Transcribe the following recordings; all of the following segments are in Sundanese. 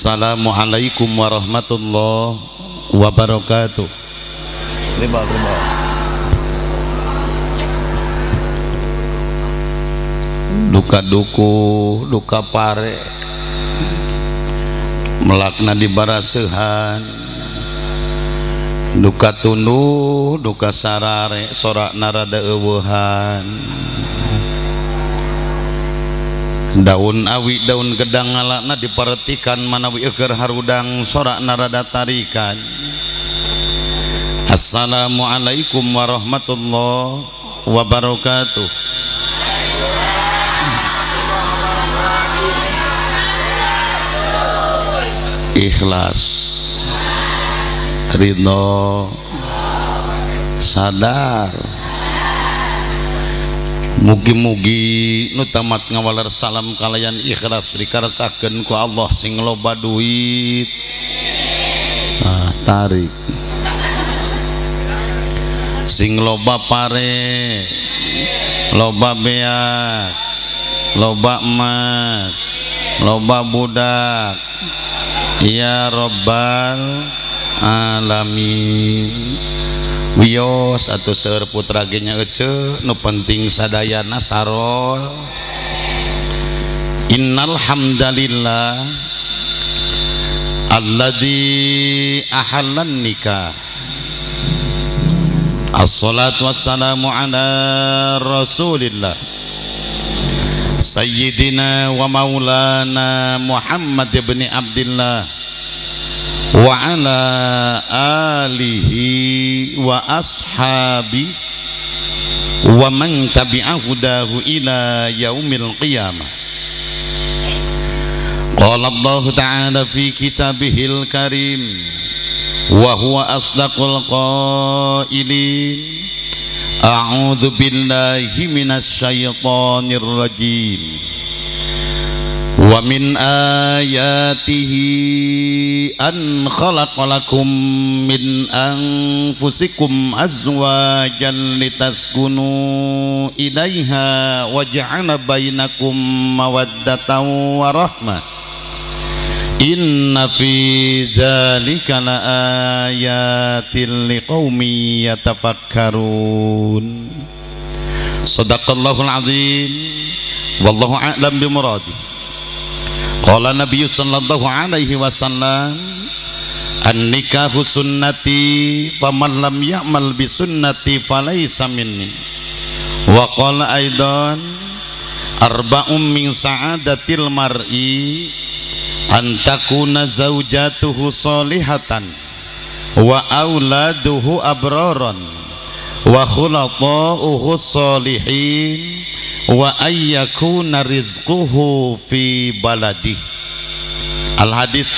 Assalamualaikum warahmatullahi wabarakatuh. Terima. Duka duku, duka pare, melakna di barasehan, duka tunduh, duka sarare, sorak narada eueuhan. Daun awi, daun gedang ngalakna diparetikan, manawi eukeur harudang, sorak narada tarikan. Assalamualaikum warahmatullahi wabarakatuh. Ikhlas, ridho, sadar. Mugi-mugi nu tamat ngawaler salam kalayan ikhlas dikarsakeun ku Allah sing loba duit. Ah, tarik. Sing loba pare, loba beas, loba emas, loba budak. Ya Rabbal Alamin. Wios atau seueur putra ge nya eceu, nu penting sadayana sarol. Innal hamdalillah alladzi ahallan nikah. Assalatu wassalamu ala Rasulillah Sayyidina wa maulana Muhammad ibn Abdillah wa ala alihi wa ashabi wa man tabi'a hudahu ila yaumil qiyamah. Qala Allah ta'ala fi kitabihil karim wa huwa asdaqul qailin. A'udzu billahi minasy syaithanir rajim. Wa min ayatihi an khalaqalakum min anfusikum azwajan litaskunu ilaiha wa ja'ala bainakum mawaddatan wa rahmah. Inna fi dzalika laayatin liqaumin yatafakkarun. Sadaqallahul azim. Wallahu a'lam bimuradi. Qala Nabi sallallahu alaihi wasallam, an-nikahu sunnati faman lam ya'mal bi sunnati falaysa minni. Wa qala aidan, arba'um min sa'adatil mar'i an takuna zawjatuhu salihatan wa auladuhu abraran wa khulata'uhu salihin wa ayyakuna rizquhu fi baladih. Al hadits.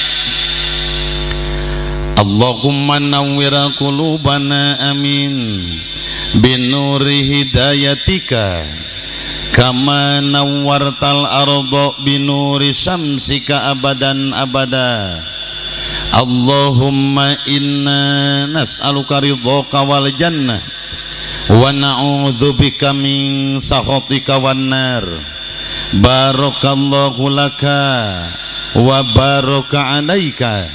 Allahumma nawwir qulubana amin binuri hidayatika kama nawwartal arda binuri syamsika abadan abada. Allahumma inna nas'aluka ridhaka wal jannah wa na'udzubika min sakhatika wan nar. Barakallahu laka wa baraka alaika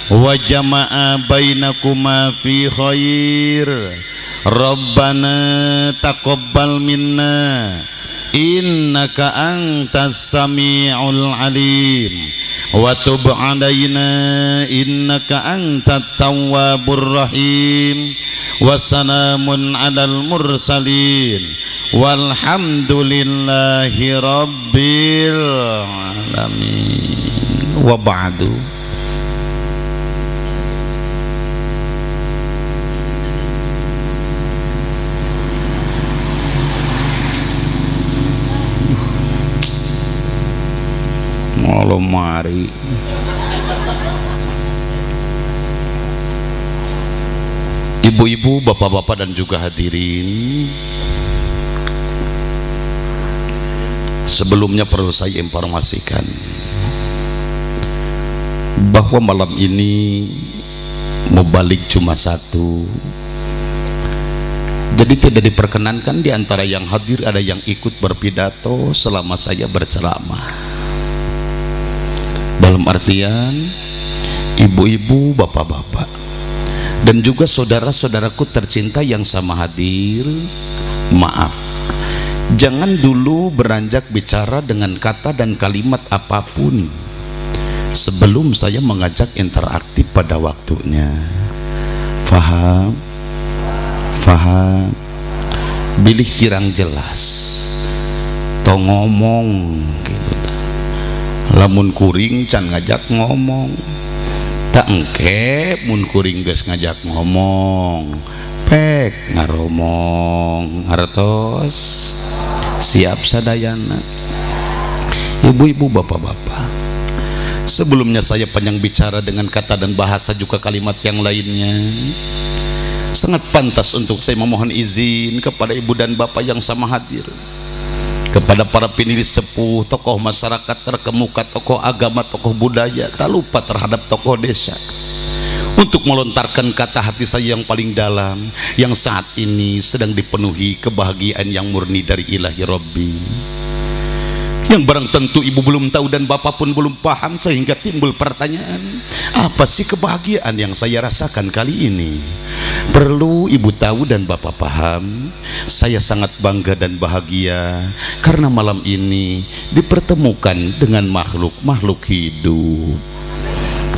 wa jama'a bainakuma fi khair. Rabbana taqabbal minna innaka antas samiul alim wa tub alaina innaka antat tawwabur rahim. Wassalamun alal mursalin walhamdulillahi rabbil alamin. Wa ba'du. Mari ibu-ibu, bapak-bapak dan juga hadirin, sebelumnya perlu saya informasikan bahwa malam ini mubalik cuma satu. Jadi tidak diperkenankan di antara yang hadir ada yang ikut berpidato selama saya berceramah. Dalam artian ibu-ibu, bapak-bapak, dan juga saudara-saudaraku tercinta yang sama hadir, maaf, jangan dulu beranjak bicara dengan kata dan kalimat apapun sebelum saya mengajak interaktif pada waktunya. Faham? Faham? Bilih kirang jelas tong ngomong gitu. Lamun kuring can ngajak ngomong, tak engke mun kuring geus ngajak ngomong pek ngaromong hartos. Siap sadayana ibu-ibu, bapak-bapak. Sebelumnya saya panjang bicara dengan kata dan bahasa juga kalimat yang lainnya. Sangat pantas untuk saya memohon izin kepada ibu dan bapak yang sama hadir, kepada para piniris sepuh, tokoh masyarakat terkemuka, tokoh agama, tokoh budaya, tak lupa terhadap tokoh desa, untuk melontarkan kata hati saya yang paling dalam, yang saat ini sedang dipenuhi kebahagiaan yang murni dari Ilahi Rabbi, yang barang tentu ibu belum tahu dan bapak pun belum paham, sehingga timbul pertanyaan, apa sih kebahagiaan yang saya rasakan kali ini? Perlu ibu tahu dan bapak paham, saya sangat bangga dan bahagia karena malam ini dipertemukan dengan makhluk-makhluk hidup.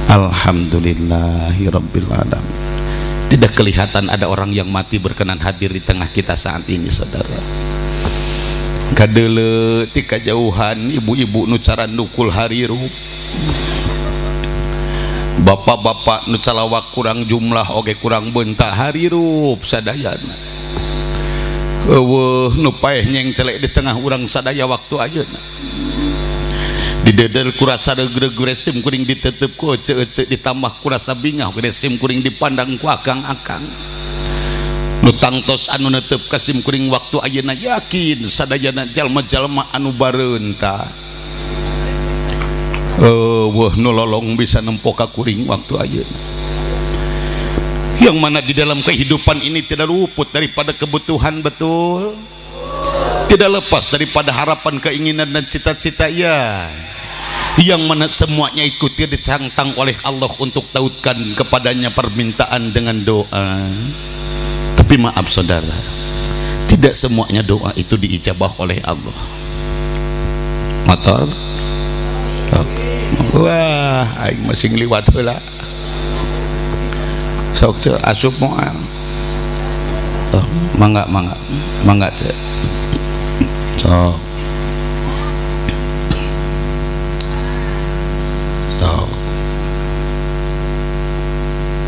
Alhamdulillahirabbil alamin. Tidak kelihatan ada orang yang mati berkenan hadir di tengah kita saat ini, saudara. Kadele ti kajauhan ibu-ibu nu carandukul harirup, bapak-bapak nu calawak kurang jumlah oge kurang bentak harirup sadayana. Eueuh nu paeh nyengcelek di tengah urang sadaya waktu ayeuna. Didedel kurasa regreg resim kuring ditetep ku ece-ece, ditambah kurasa bingah resim kuring dipandang ku akang-akang. Nu tangtos anu netep ka sim kuring waktu ayeuna yakin sadayana jalma-jalma anu bareunta. Eueuh nu lolong bisa nempo ka kuring waktu ayeuna. Yang mana di dalam kehidupan ini tidak luput daripada kebutuhan, betul? Tidak lepas daripada harapan, keinginan dan cita-cita, ya. Yang mana semuanya ikuti dicantang oleh Allah untuk tautkan kepadanya permintaan dengan doa. Tapi maaf saudara, tidak semuanya doa itu diijabah oleh Allah. Motor? Wah, aing masih ngliwat heula. Sok ceu asup moal. Oh, mangga mangga. Mangga ceu. Sok. Sok.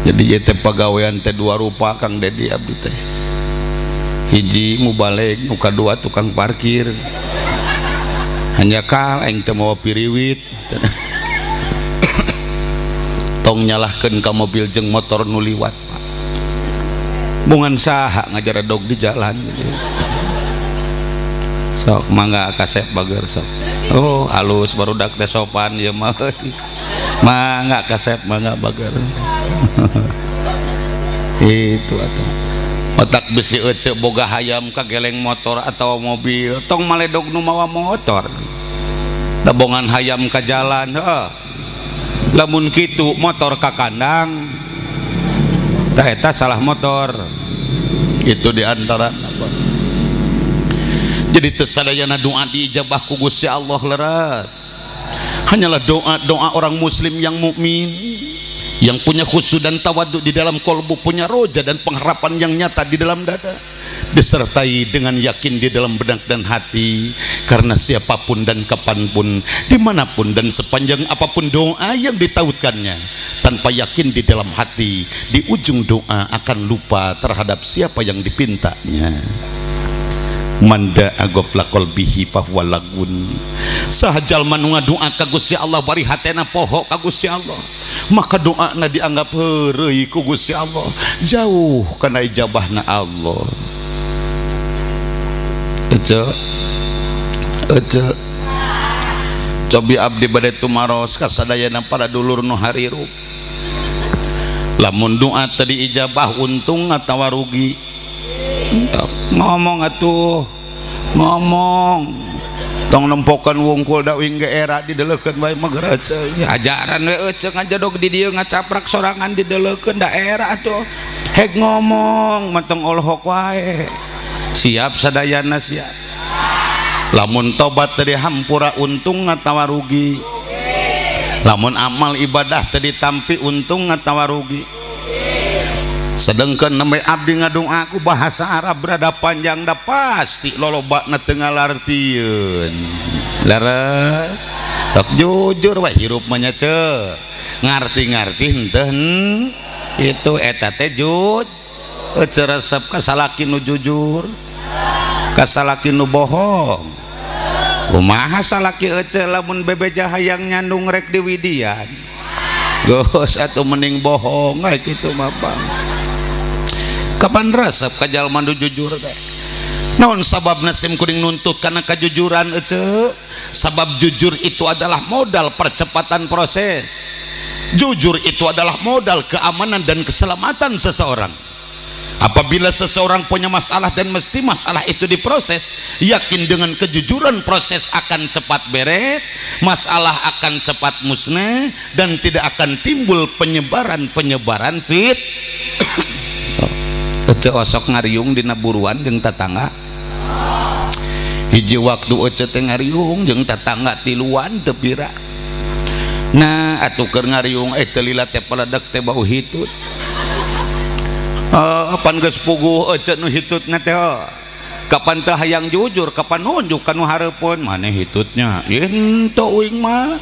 Jadi ieu teh pagawean teh dua rupa Kang Dedi abdi teh. Hiji mubaleg, nu kadua tukang parkir. Hanya kal aing teh mawa piriwit. Tong nyalahkeun ka mobil jeung motor nu liwat, Pak. Bungan saha ngajaredog di jalan. Sok mangga kasep bager sok. Oh, alus barudak teh sopan ieu mah. Mangga kasep mangga bager. Itu atuh. Otak besi ece boga hayam kageleng motor atau mobil, tong maledog nu mawa motor. Tabongan hayam ka jalan, heuh. Lamun kitu motor ka kandang, tah eta salah motor. Itu diantara. Jadi teu sadayana doa diijabah ku Gusti Allah leres. Hanyalah doa-doa orang muslim yang mukmin, yang punya khusyuk dan tawadhu di dalam kolbu, punya roja dan pengharapan yang nyata di dalam dada, disertai dengan yakin di dalam benak dan hati, karena siapapun dan kapanpun, dimanapun dan sepanjang apapun doa yang ditautkannya, tanpa yakin di dalam hati, di ujung doa akan lupa terhadap siapa yang dipintanya. Manda agofla qalbihi fahuwa lagun. Saha jalma nu ngadoa ka Gusti Allah bari hatena poho ka Gusti Allah, maka doana dianggap heureuy ku Gusti Allah, jauh kana ijabahna Allah. Ece ece cobi abdi bade tumaros ka sadayana para dulur nu harirup. Lamun doa teu diijabah untung atawa rugi? Ngomong atuh, ngomong. Tong nempokan wungkul da uing ge era dideleukeun wae mah geura eceu. Ajaran we eceu ngajedog di dieu ngacaprak sorangan dideleukeun da era atuh. Hek ngomong mah tong olohok wae. Siap sadayana siap. Lamun tobat teu dihampura untung atawa rugi. Lamun amal ibadah teu ditampi untung atawa rugi. Sedengkeun nembe abdi ngadung aku bahasa Arab rada panjang da pasti lolobana teu ngalartieun. Leres. Sok jujur we hirup mah nya ceu. Ngarti-ngarti henteu itu eta teh jujur. Eceu resep ka salaki nu jujur, ka salaki nu bohong. Kumaha salaki eceu lamun bebeja hayang nyandung rek diwidian. Geus atuh mending bohong we kitu mah bang. Kapan resep ka jalma nu jujur teh? Naon sababna sim kuring nuntut kana kajujuran eceu? Sabab jujur itu adalah modal percepatan proses. Jujur itu adalah modal keamanan dan keselamatan seseorang. Apabila seseorang punya masalah dan mesti masalah itu diproses, yakin dengan kejujuran proses akan cepat beres, masalah akan cepat musnah, dan tidak akan timbul penyebaran-penyebaran fit. Ece osok ngariung dina buruan jeung tatangga. Hiji waktu ece teh ngariung jeung tatangga tiluan teu pira. Nah atuh keur ngariung teu lila teh peledak teh bau hitut. Pan geus puguh ece nu hitutna teh. Kapan teh hayang jujur, kapan nunjuk ka nu hareupeun, maneh hitutnya. Ieu henteu uing mah.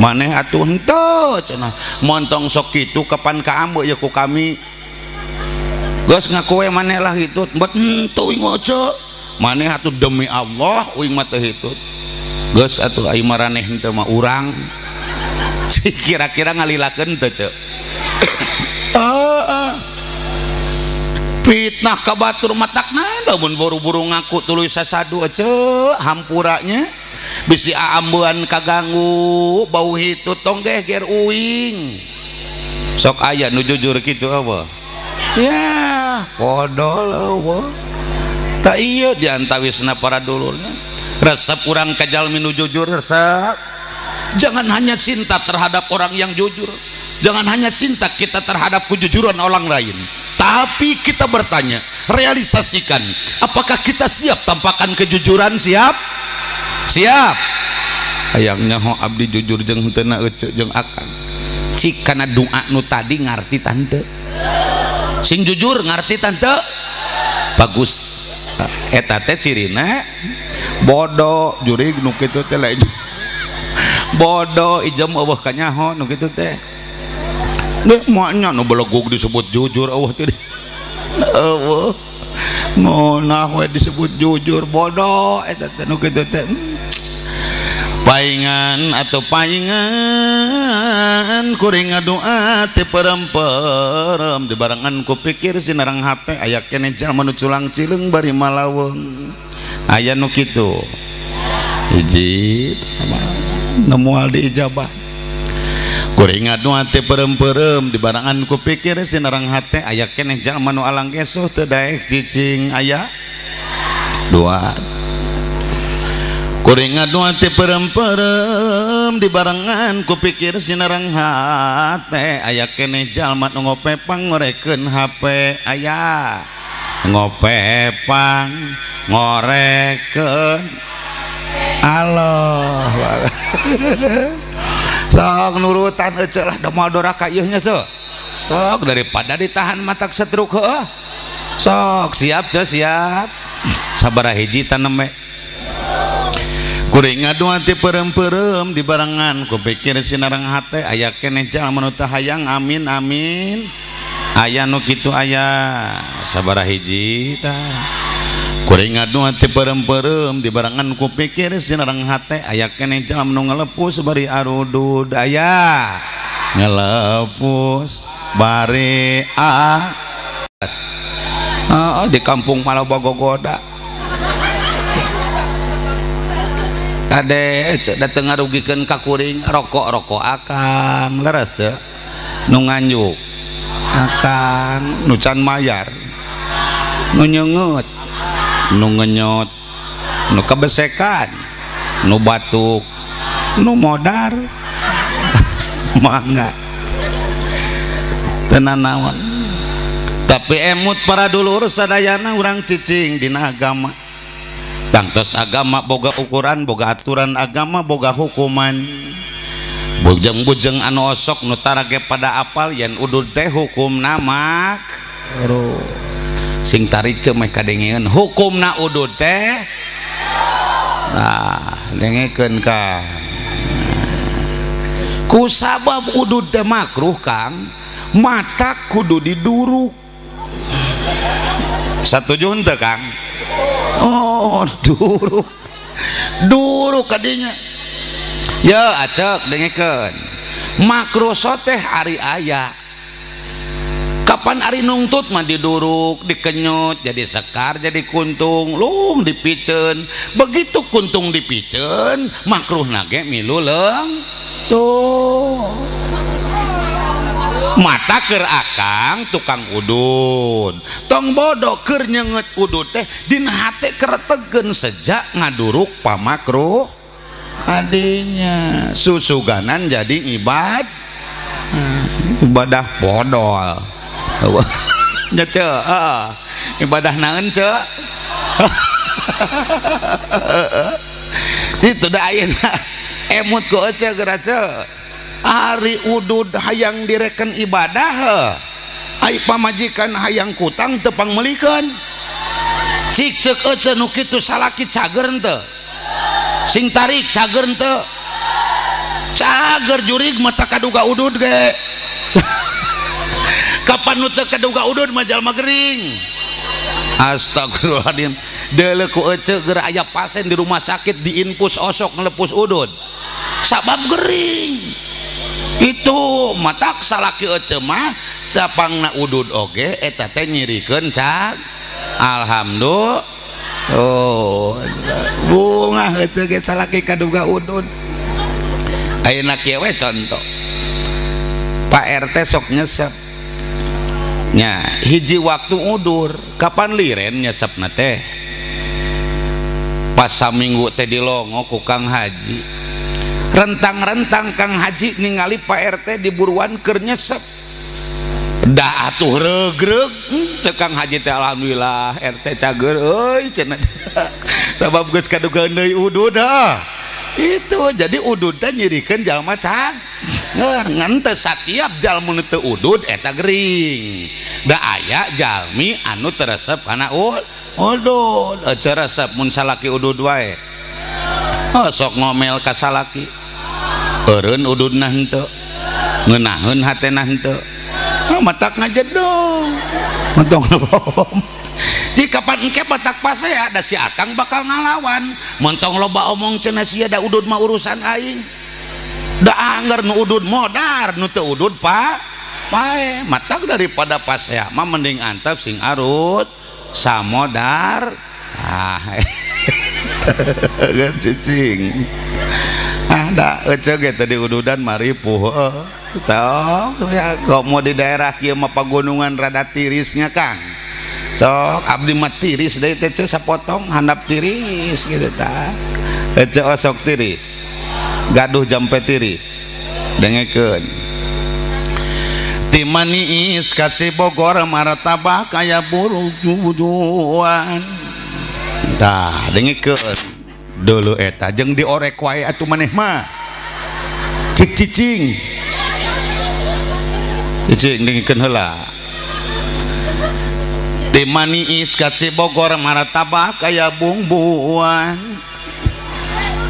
Maneh atuh henteu cenah. Montong sok kitu kapan kaambe ye ku kami. Geus ngaku we maneh lah hitut, bet henteu uing mah ece. Maneh atuh demi Allah uing mah teu hitut. Geus atuh ai maraneh henteu mah urang. Kira-kira ngalilakeun teu ceu. Fitnah ka batur matakna lamun buru-buru ngaku tuluy sasadu ece hampuranya bisi aambean kaganggu bau hitut tong geger uing. Sok aya nu jujur kitu eueuh. Ya podol eueuh. Tak iya diantawisna para dulurna. Resep urang ka jalmi nu jujur resep. Jangan hanya cinta terhadap orang yang jujur. Jangan hanya cinta kita terhadap kejujuran orang lain. Tapi kita bertanya, realisasikan, apakah kita siap tampakkan kejujuran? Siap? Siap. Hayangnya ho abdi jujur jeung henteu na eceu jeung akang. Cik kana doa nu tadi ngarti tante. Sing jujur ngarti tante. Bagus. Eta teh cirina bodoh jurig nu kitu teh lain. Bodoh ijem eueuh kanyaho nu kitu teh. Deh maknya nu belegug disebut jujur eueuh teh. Eueuh. Ngonah we disebut jujur bodoh eta teh nu kitu teh. Paingan atau paingan kuring ngadoa teh perem-perem dibarengan ku pikir sinarang hate aya keneh jalma nu culang cileung bari malaweung. Aya nu kitu. Hiji nu moal diijabah. Kuring ngadoa teh perem-perem dibarengan ku pikir sinarang hate aya keneh jalma nu alang kesuh teu daek cicing aya dua. Kuring ngadoa teh perem-perem dibarengan ku pikir sinarang hate aya keneh jalma nu ngopepang ngorekeun HP aya ngopepang ngorekeun Allah. Sok nurutan eceu lah da moal doraka ieu nya sok. Sok daripada ditahan matak setruk heuh. Sok siap ceu siap. Sabaraha hiji taneme. Kuring ngadoa teh perem-perem dibarengan ku pikir sinarang hate aya keneh jalma nu teu hayang amin amin. Aya nu kitu aya sabaraha hiji tah. Kuring ngadoa teh perem-perem dibarengan ku pikir sinarang hate aya keneh jalma nu ngalepus bari arudud aya ngelepus bari a. Oh, di kampung malah bagogoda. Kade dateng ngarugikeun ka kuring rokok-rokok akang leres teu nu nganjuk akang nu can mayar nu nyeungeut nu ngenyot nu kebesekan Nu batuk, nu modar. Mangga. Tenan naon. Tapi emut para dulur sadayana urang cicing dina agama. Tangtos agama boga ukuran, boga aturan agama, boga hukuman. Bujeng-bujeng anu osok nu tarage pada apal yen udud teh hukumna mak. Sing tarik ceu meh kadengeun hukumna udud teh. Nah, dengekeun Kang. Ku sabab udud teh makruh Kang, mata kudu diduruk. Satuju henteu Kang? Oh, duruk. Duruk kadinya. Ya acek dengekeun. Makruh soteh ari aya. Kapan ari nungtut mah diduruk, dikenyut, jadi sekar, jadi kuntung, lung dipiceun. Begitu kuntung dipiceun, makruh nage milu leung. Tuh. Mata keur akang tukang udud. Tong bodoh keur nyenget udud teh dina hate keretegeun sejak ngaduruk pamakruh kadinya. Susuganan jadi ibadah bodol. Nya ceu, ibadah naon ceu? Itu da ayeuna emut ku ece geura ceu. Ari udud hayang direken ibadah ai pamajikan hayang kutang teu pangmeulikeun. Cik ceuk ece nu kitu salaki cager henteu? Sing tarik cager henteu? Cager jurig mata kaduga udud ge. Kapan nu teu kaduga udud mah jalma gering. Astagfirullahaladzim. Deuleu ku ece geura aya pasien di rumah sakit diinfus osok ngelepus udud. Sabab gering. Itu matak salaki ece mah sapangna udud oge eta teh nyirikeun cag. Alhamdulillah. Oh, bungah ece ge salaki kaduga udud. Ayeuna kieu we contoh. Pak RT sok nyesep. Nya, hiji waktu udur, kapan liren nyesepna teh? Pas saminggu teh dilongo ku Kang Haji. Rentang-rentang Kang Haji ningali Pak RT di buruan keur nyesep. Dah atuh regreg, cek Kang Haji teh alhamdulillah RT cager euy cenah. Sabab geus kaduga deui udud ah. Itu jadi udud teh nyirikeun jalma cag. Ngan teu satiap jalma nu teu udud eta gering. Da aya jalmi anu teu resep kana udud. Ece resep mun salaki udud wae. Oh, sok ngomel ka salaki. Eureun ududna henteu. Ngeunaheun hatena henteu. Oh, matak ngajedog. Montong jika kapan engke batak pasea da si akang bakal ngalawan. Montong loba omong cenah sia da udud mah urusan aing. Da angger nu udud modar, nu teu udud pa pae. Matak daripada pasea mah mending antep sing arut samodar. Ah. Geus cicing. Ah da ece ge tadi ududan maripuh. Sok ya komo di daerah kieu mah pagunungan rada tirisnya Kang. Sok abdi mah tiris deui teh sapotong handap tiris gitu tah. Ece osok tiris. Gaduh jampe tiris. Dengekeun. Ti Maniis ka Cibogor martabak aya buruk jujuan. Tah dengekeun. Deuleu eta jeung diorek wae atuh maneh mah. Cik cicing. Cicing dengekeun heula. Ti Maniis ka Cibogor martabak aya bumbuan.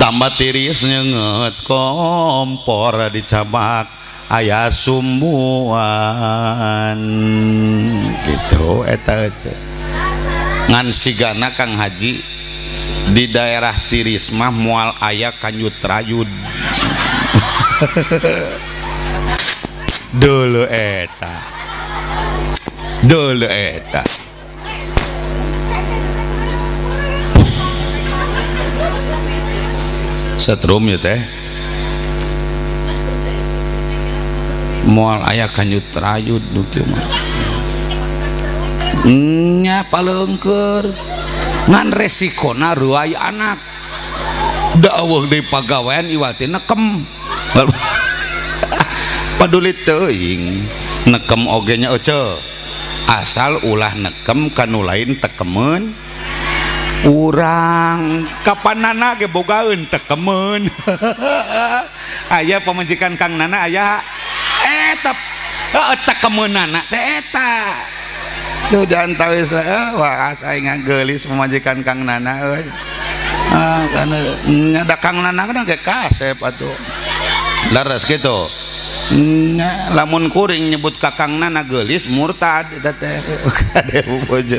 Tambah tiris nyenget kompor dicabak aya sumbuan. Gitu eta ece. Ngan sigana Kang Haji di daerah tiris mah moal aya kanjut rayud. Deuleu eta. Deuleu eta. Setrum ya teh. Moal aya kanjut rayud nu kieu mah. Nya paleungkeur. Ngan resikona reuay anak. Da eueuh deui pagawean iwal teh nekem. Paduli teuing nekem oge nya ece. Asal ulah nekem kanu lain tekemeun urang. Kapan nana ge bogaeun tekemeun. Aya pamajikan Kang Nana aya eta tekemeunana teh eta. Tuh jangan tahu wah aing ngageulis pamajikan Kang Nana euy. Ah kana nya da Kang Nana kan ge kasep atuh. Leres kitu. Nya lamun kuring nyebut ka Kang Nana geulis murtad eta teh. Kade bojo.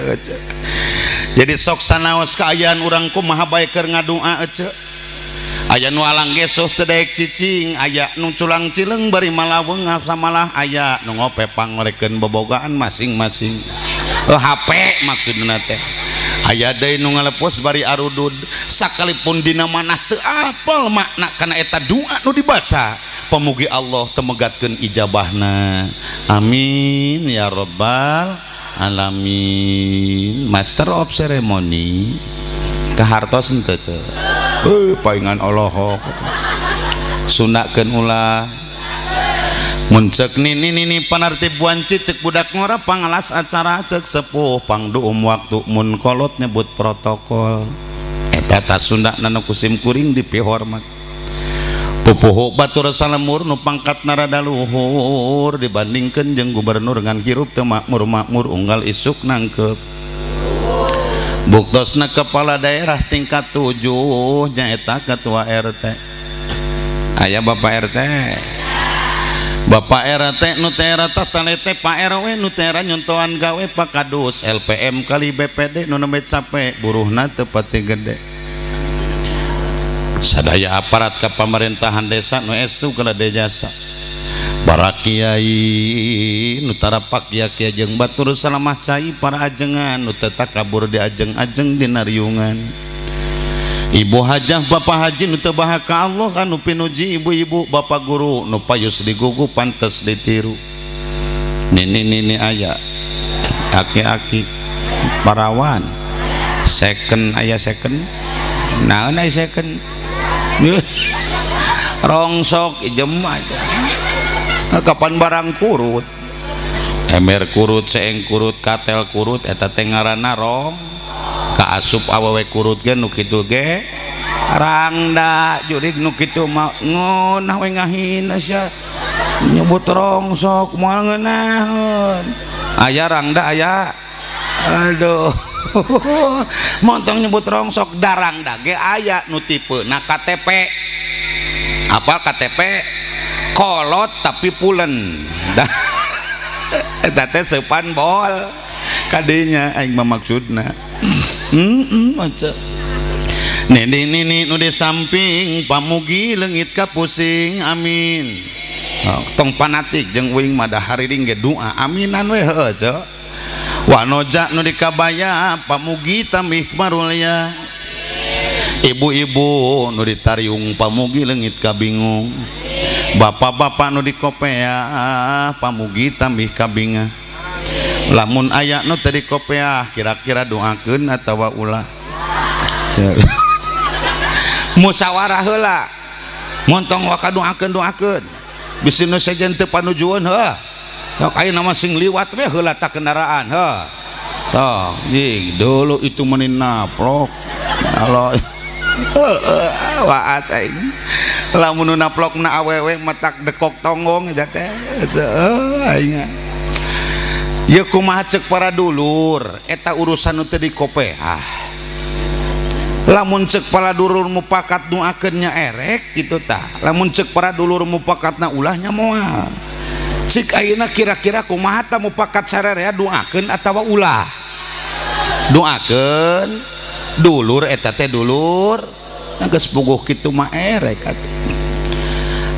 Jadi sok sanaos kaayaan urang kumaha bae keur ngadua ece. Aya nu alang gesuh teu daek cicing, aya nu culang cileung bari malaweung samalah aya nu ngope pangorekeun bobogaan masing-masing. HP maksudna teh. Aya deui nu ngalepos bari arudud, sakalipun dina manah teu apal makna kana eta doa nu dibaca. Pamugi Allah temegatkeun ijabahna. Amin ya rabbal alamin. Master of ceremony kahartos henteu ce. Paingan olohok. Sundakeun ulah. Mun ceuk nini nini panarti buanci cek budak ngora pangalas acara cek sepuh pangduum waktu mun kolot nyebut protokol. Eta ta Sundana nu kusim kuring dipihormat. Pupuhu batur salemur nu pangkat narada luhur dibandingkeun jeung gubernur ngan hirup teu makmur-makmur unggal isuk nangkep. Buktosna kepala daerah tingkat 7 nyaeta ketua RT. Aya Bapak RT. Bapak RT nu teh rata talete Pak RW nu teh nyontohan gawe Pak Kadus LPM kali BPD nu nembe capek buruhna teu pati gede. Sadaya aparat ka pamerintahan desa nu estu kalade jasa. Para kiai nu tarapak kiai jeung batur salamah cai para ajengan nu teu takabur di ajeng-ajeng dina riungan. Ibu hajah bapak haji nu teu baha ka Allah anu pinuji ibu-ibu bapak guru nu payus digugu pantes ditiru. Nini-nini aya aki-aki parawan second aya second naon aya second rongsok ijem aja kapan barang kurut ember kurut seeng kurut katel kurut eta teh ngaranna rong kaasup awewe kurut ge nu kitu ge rangda jurig nu kitu mah ngeunah we ngahina sia nyebut rongsok moal ngeunaheun aya rangda aya aduh montong nyebut rongsok darangda ge aya nu tipe na KTP apa KTP kolot tapi pulen eta teh seupan bol kadinya aing mah maksudna maca nini nini nu di samping pamugi leungit ka pusing amin. Tong fanatik jeung uing mah da hariring ge doa aminan we heueuh ceu. Wanoja nu di kabaya pamugi tambih marulya. Ibu-ibu nu ditariung pamugi leungit ka bingung. Bapak-bapak nu di kopeah pamugi tambih kabingah. Lamun aya nu teu di kopeah kira-kira doakeun atawa ulah. Musyawarah heula. Montong waka doakeun-doakeun. Bisi nu sejen teu panujueun heuh. Sok ayeuna mah sing liwat we heula ta kendaraan heuh. Tah, jing dulu itu meni naplok. Kalau waas aing. Lamun nu naplokna awewe matak dekok tonggong eta teh. Heuh aing. Ye kumaha ceuk para dulur eta urusan nu teu dikopeah. Lamun ceuk para dulur mupakat doakeun nya erek kitu tah. Lamun ceuk para dulur mupakatna ulah nya moal. Cik ayeuna kira-kira kumaha ta mupakat sararea doakeun atawa ulah. Doakeun dulur eta teh dulur geus puguh kitu mah erek atuh.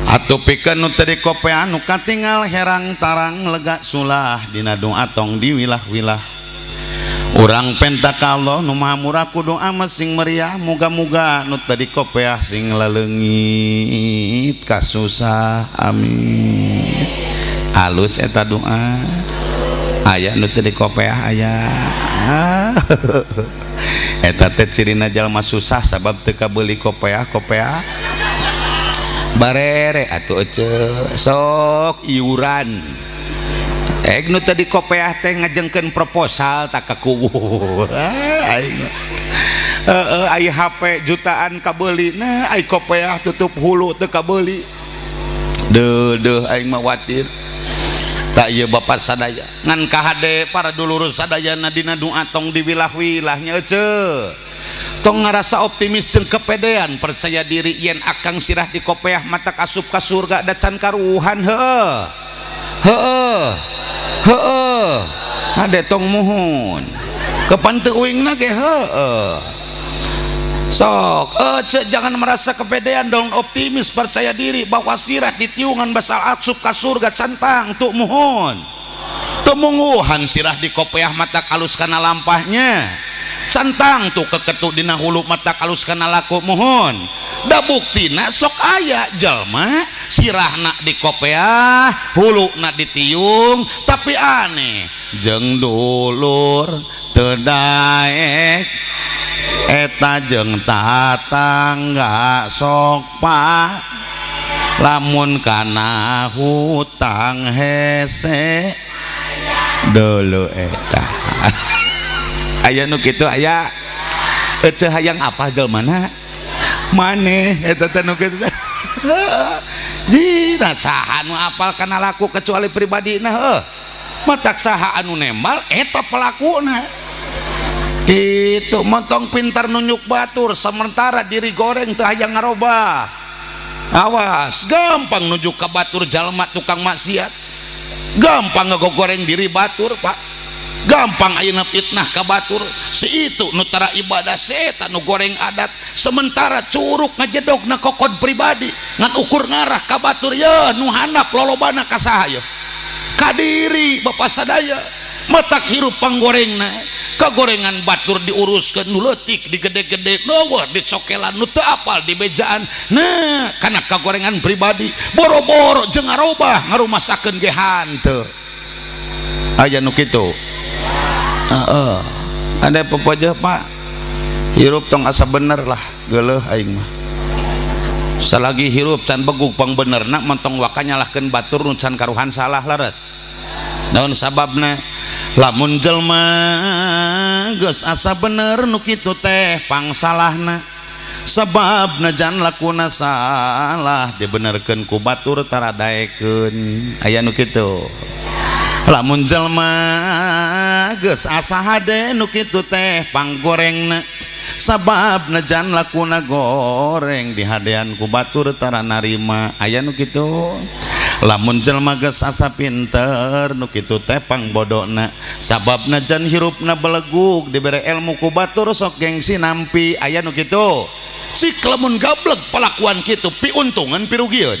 Atuh pikeun nu teu dikopean nu katingal herang tarang lega sulah dina doa tong diwilah-wilah. Urang penta ka Allah nu maha murah ku doa mah sing meriah muga-muga nu teu dikopeah sing laleungit kasusah amin. Alus eta doa aya nu teu dikopeah aya. Eta teh cirina jalma susah sabab teu kabeuli kopeah kopeah barere atuh ece sok iuran. Nu tadi kopeah teh ngajengkeun proposal tak ka kuwu. Aing heeh ai HP jutaan kabeuli nah ai kopeah tutup hulu teu kabeuli. Deuh aing mah watir. Tak ieu bapak sadaya ngan kahade para dulur sadayana dina doa tong diwilah-wilahnya ece. Tong ngarasa optimis jeung kepedean percaya diri yen akang sirah di kopeah matak asup ka surga da can karuhan heuh. Heuh. Heeh, hade tong muhun. Kapan teu uingna ge heueuh. Sok, ece jangan merasa kepedean dong, optimis percaya diri bahwa sirah ditiungan basal asup ka surga cantang tuk muhun. Teu munguhan sirah di kopeah matak alus kana lampahnya. Cantang tuh keketu dina hulu matak alus kana laku muhun. Da buktina sok aya jalma sirahna di kopeah huluna ditiung tapi aneh jeung dulur teu daek eta jeung tatangga sok pa lamun kana hutang hese dulu eta. Aya nu kitu aya ece hayang apa jelmana maneh eta teh nu kitu teh. Ji saha nu apal kana laku kecuali pribadina heuh. Matak saha anu nembal eta pelakuna. Kitu montong pintar nunjuk batur sementara diri goreng teu hayang ngarobah. Awas gampang nunjuk ka batur jalma tukang maksiat. Gampang ngagogoreng diri batur, Pak. Gampang ayeuna fitnah ka batur si itu nu tara ibadah si eta nu goreng adat sementara curug ngajedog na kokod pribadi ngan ukur ngarah ka batur ye nu handap lolobana ka saha ye kadiri bapak sadaya matak hirup panggorengna kagorengan batur diuruskeun nu leutik digede-gede nu dicokelan nu teu apal dibejaan nah kana kagorengan pribadi boro-boro jeung ngarobah ngarumasakeun ge hanteu aya nu kitu. Heeh. Ada pepojeh Pak. Hirup tong asa bener lah, geuleuh aing mah. Salagi hirup can begug pang benerna montong waka nyalahkeun batur nu can karuhan salah leres. Naon sababna? Lamun jelema geus asa bener nu kitu teh pang salahna. Sababna jan lakuna salah dibenerkeun ku batur tara daekeun. Aya nu kitu. Lamun jelema geus asa hade nu kitu teh panggorengna sababna jan lakuna goreng dihadean ku batur tara narima aya nu kitu. Lamun jelema geus asa pinter nu kitu teh pangbodona sababna jan hirupna belegug dibere ilmu ku batur sok gengsi nampi aya nu kitu. Sik lamun gableg palakuan kitu piuntungan pirugieun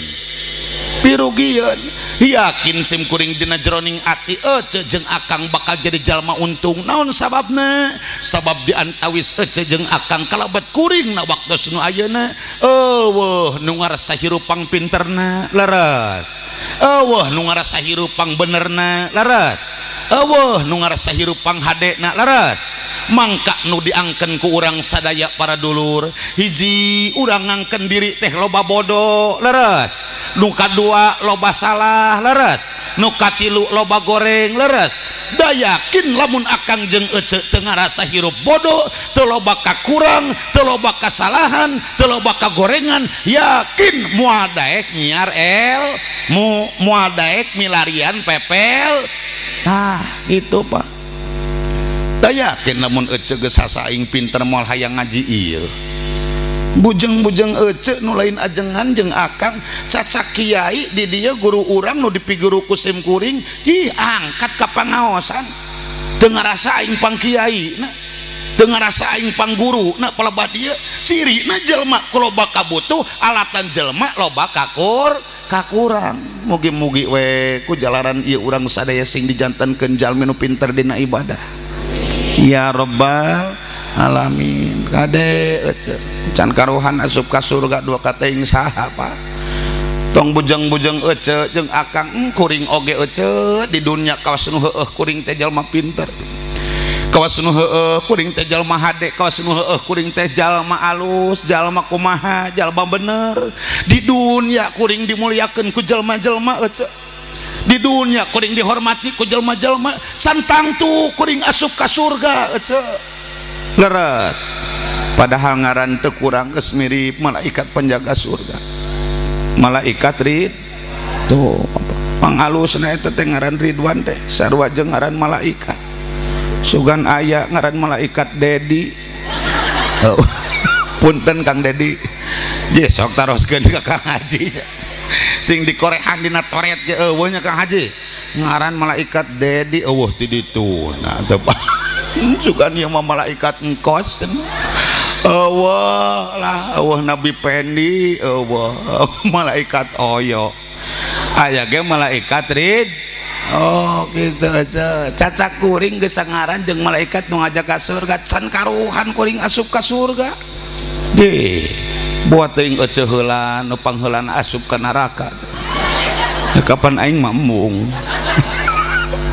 pirugieun. Yakin sim kuring dina jeroning ati ece jeung akang bakal jadi jalma untung. Naon sababna? Sabab diantawis ece jeung akang kalabat kuring na waktos nu ayeuna eueuh nu ngarasa hirup pang pinterna leres, eueuh nu ngarasa hirup pang benerna leres, eueuh nu ngarasa hirup pang hadena leres. Mangka nu diangken ku urang sadaya para dulur hiji urang ngangken diri teh loba bodoh leres, nu kadua loba salah leres, nu katilu loba goreng leres. Da yakin lamun akang jeung ece teu ngarasa hirup bodoh, teu loba kakurang, teu loba kasalahan, teu loba kagorengan, yakin moal daek nyiar el moal daek milarian pepel. Tah gitu Pak. Da yakin lamun ece geus sasaing pinter moal hayang ngaji ieu. Bujeng-bujeng ece nu lain ajengan jeung akang cacak kiai di dieu guru urang nu dipiguru ku sim kuring ki angkat ka pangaosan teu ngarasa aing pang kiai na teu ngarasa aing pang guru na palebah dieu cirina jelema ku loba kabutuh alatan jelema loba kakur kakurang. Mugi-mugi we ku jalaran ieu urang sadaya sing dijantenkeun jalmi nu pinter dina ibadah ya rabbal alamin. Kade ece can karuhan asup ka surga dua kateing saha Pak. Tong bujeng-bujeng ece jeung akang kuring oge ece di dunya kawas nu heueuh kuring teh jalma pinter. Kawas nu heueuh kuring teh jalma hade, kawas nu heueuh kuring teh jalma alus, jalma kumaha, jalma bener. Di dunia kuring dimuliakeun ku jalma-jalma ece. Di dunia kuring dihormati ku jalma-jalma, santang tuh kuring asup ka surga ece. Leres. Padahal ngaran teu kurang geus mirip malaikat penjaga surga. Malaikat rid tuh panghalusna eta teh ngaran Ridwan teh sarua jeung ngaran malaikat. Sugan aya ngaran malaikat Dedi. Oh. Punten Kang Dedi. Je sok taroskeun ka Kang Haji. Sing dikorehan dina toret ge eueuh nya Kang Haji. Ngaran malaikat Dedi eueuh ti ditu. Nah teu sugan ieu mah malaikat engkos. Eueuh lah eueuh Nabi Pendi, eueuh malaikat Oyo. Aya ge malaikat Rid. Oh gitu aja. Cacak kuring geus sangaran jeung malaikat nu ngajak ka surga, can karuhan kuring asup ka surga. Deh, buat teuing eceu heula nu pangheulana asup ka neraka. Kapan aing mah embung.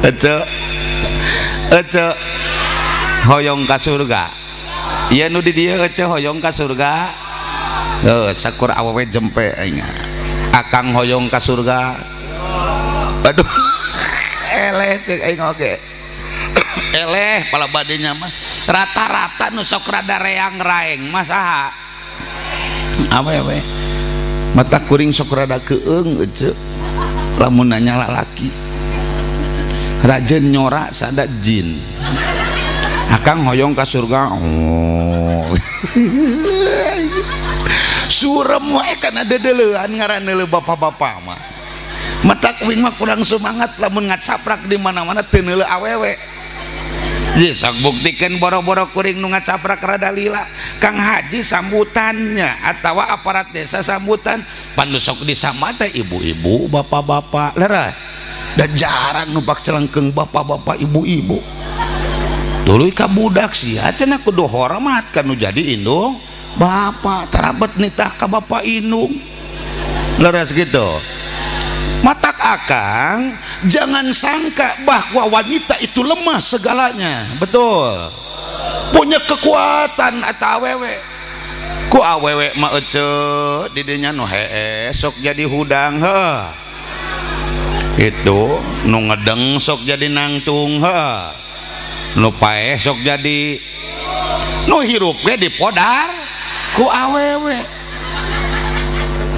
Eceu. Eceu hoyong ka surga. Ieu nu di dieu eceu hoyong ka surga. Heuh, sakur awewe jempe aing. Akang hoyong ka surga. Aduh. Eleh cek aing oge. Eleh pala badenya mah rata-rata nu sok rada reang-raeng mah saha? Apa ya we? Mata kuring sok rada keung ece. Lamun nanya lalaki. Rajen nyora sada jin. Akang hoyong ka surga. Oh. Surem wae kana dedeleuan ngaran deuleu bapak-bapak mah. Mata kuring mah kurang semangat lamun ngacaprak di mana-mana teu neuleuh awewe. Ye sok buktikeun boro-boro kuring nu ngacaprak rada lila. Kang Haji sambutannya atawa aparat desa sambutan pan nu sok disama teh ibu-ibu, bapak-bapak leres. Dan jarang numpak celengkeung bapak-bapak, ibu-ibu. Tuluy ka budak sia cenah kudu hormat ka nu jadi indung bapak, terabet nitah ka bapak indung. Leres gitu. Matak akang jangan sangka bahwa wanita itu lemah segalanya. Betul. Punya kekuatan atau awewe. Ku awewe mah ece didinya nu hees sok jadi hudang heuh. Itu nu ngedeng sok jadi nangtung heuh. Nu paeh sok jadi nu hirup ge dipodar ku awewe.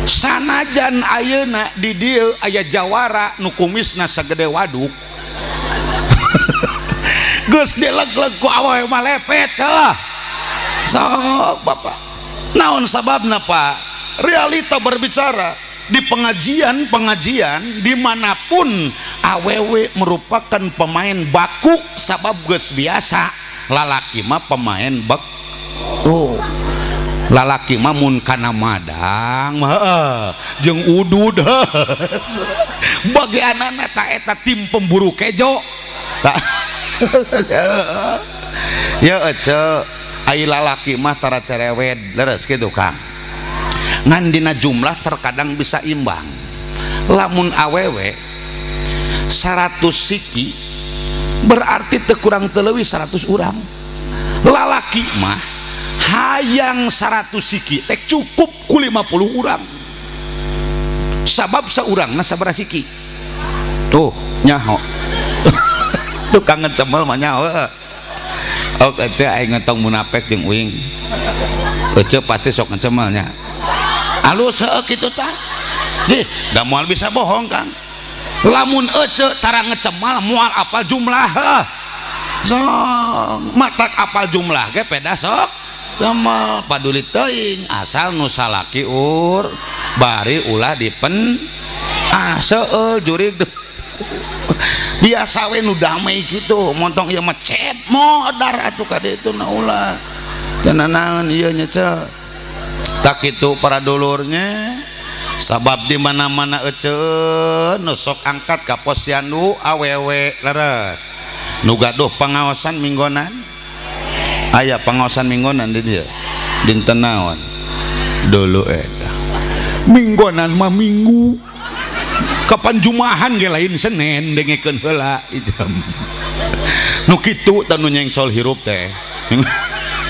Sanajan ayeuna di dieu aya jawara nu kumisna sagede waduk. Geus dileg-leg ku awewe mah lepet heuh. Sok bapak. Naon sababna Pak? Realita berbicara. Di pengajian-pengajian dimanapun awewe merupakan pemain baku sabab geus biasa lalaki mah pemain bak. Tuh. Lalaki mah mun kana madang mah jeung udud. Bagianana ta eta tim pemburu kejo. Ya ece ai lalaki mah tara cerewet leres kitu Kang. Ngan dina jumlah terkadang bisa imbang. Lamun awewe 100 siki berarti teu kurang teu leuwih 100 urang. Lalaki mah hayang 100 siki teh cukup ku 50 urang. Sabab saurangna sabaraha siki? Tuh nyaho. Tukang ngecemel mah nyaho. Oh ece aing ngetong munafik jeung uing. Ece pasti sok ngecemelnya. Alus heueuh kitu tah. Dih, da moal bisa bohong Kang. Lamun ece tara ngecemal moal apal jumlah heuh. Sok matak apal jumlah ge peda sok cemal paduli teuing asal nu salaki ur bari ulah dipen ah seueul jurig. Biasa we nu damai kitu montong ieu mah cet modar atuh ka ditu na ulah. Cenah naon ieu nya ce. Tak itu para dulurnya sabab di mana-mana ece nu sok angkat ka posyandu awewe leres nu gaduh pangaosan minggonan aya pangaosan minggonan di dieu dinten naon dulu eta minggonan mah minggu kapan jumahan ge lain Senin dengekeun heula jam Nu kitu teh nu nyengsol hirup teh.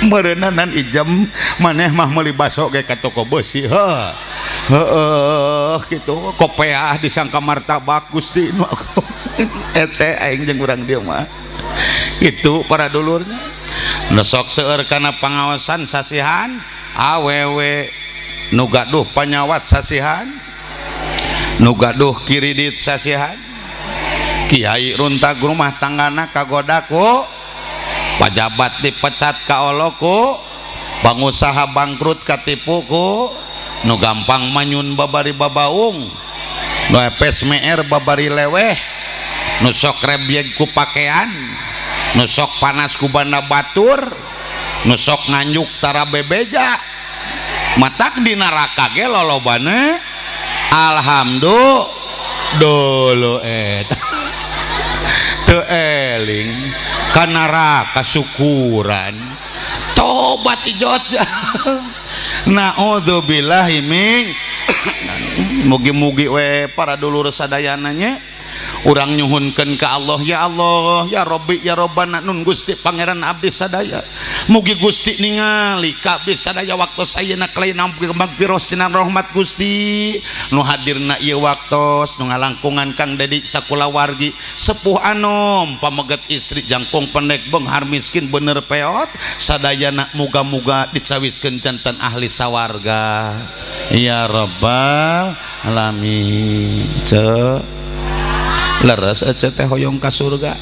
Meureunanan ijem maneh mah meuli baso ge ka toko beusi heuh. Heeh kitu kopeah disangka martabak Gusti nu ece aing jeung urang dieu mah. Itu para dulurnya. Nu sok seueur kana pangaosan sasihan awewe nu gaduh panyawat sasihan nu gaduh kiridit sasihan kiai runtag rumah tanggana kagoda ku pajabat dipecat ka oloku pengusaha bangkrut katipu ku nu gampang manyun babari babaung nu epes meer babari leweh nu sok rebyeg ku pakean nu sok panas ku banda batur nu sok nganjuk tara bebeja matak di neraka ge lolobana alhamdulillah dulu eta teu eling ka neraka syukuran tobat ijot. Naudzubillahi min mugi-mugi we para dulur sadayana nya urang nyuhunkeun ka Allah ya Allah ya Rabbi ya Rabbana nun Gusti Pangeran abdi sadaya mugi Gusti ningali ka abdi sadaya waktos ayeuna kalayan magfirah sinar rahmat Gusti nu hadirna ieu waktos nu ngalangkungan Kang Dedi sakulawargi sepuh anom pameget istri jangkung pendek beunghar miskin bener peot sadayana muga-muga dicawiskeun janten ahli sawarga ya Rabbal alamin. Ceu leres ece teh hoyong ka surga.